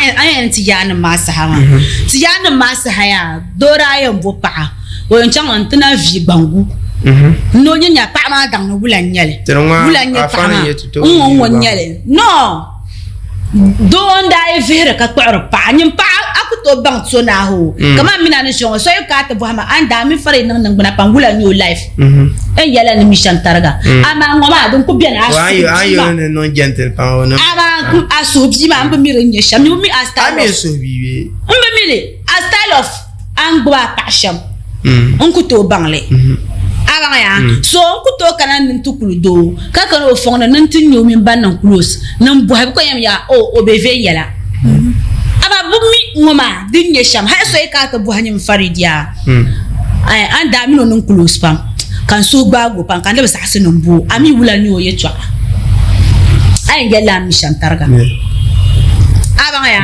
A yɛn ti yaanim maa saha maa ti yaanim maa saha yaa doo daa yɛn bo paɣa o yɛn chaŋ n ti na vi gbangu n o nyɛ nya paɣa maa daŋ ni wula n nyɛli wula n nyɛ paɣa maa n ŋɔ ŋɔ n nyɛli no doo n daa yi vihiri ka kpuɣiri paɣa nyin paɣa a ku tooi baŋ so naahi mm. kamani mina ni shɛŋa so yi ka ti bɔhima a ni daa mi fari niŋ niŋgbuna pam wula n nyɛ o life mm-hmm. n yɛla ni mi shɛm tariga mm. amaa ŋɔ maa din ku bɛni a suhu bia maa amaa a suhu bia maa n bi mi din nyɛ shɛm n bi mi a style of n bi mi li a style of a ni gbubi a paɣa shɛm mm. n ku tooi baŋ li mm-hmm. a baŋ ya mm. so n ku tooi kana ni n ti kuli doo ka kana o fɔŋ ni ni n ti nyɛ o mini ban niŋ close ni n bɔhi bi ko yɛm ya o o be viɛnyɛla mm-hmm. amaa bi mi ŋɔ maa din nyɛ shɛm hali so yi ka ti bɔhi nyini Farid yaa mm. a ni daa mini o niŋ close pam ka n suhu gbaagi o pam ka n di bi saɣasi ni n bo a mi wula nyɛ o yɛltɔɣa a yɛn yɛlila a ni mi shɛm tariga a baŋ ya.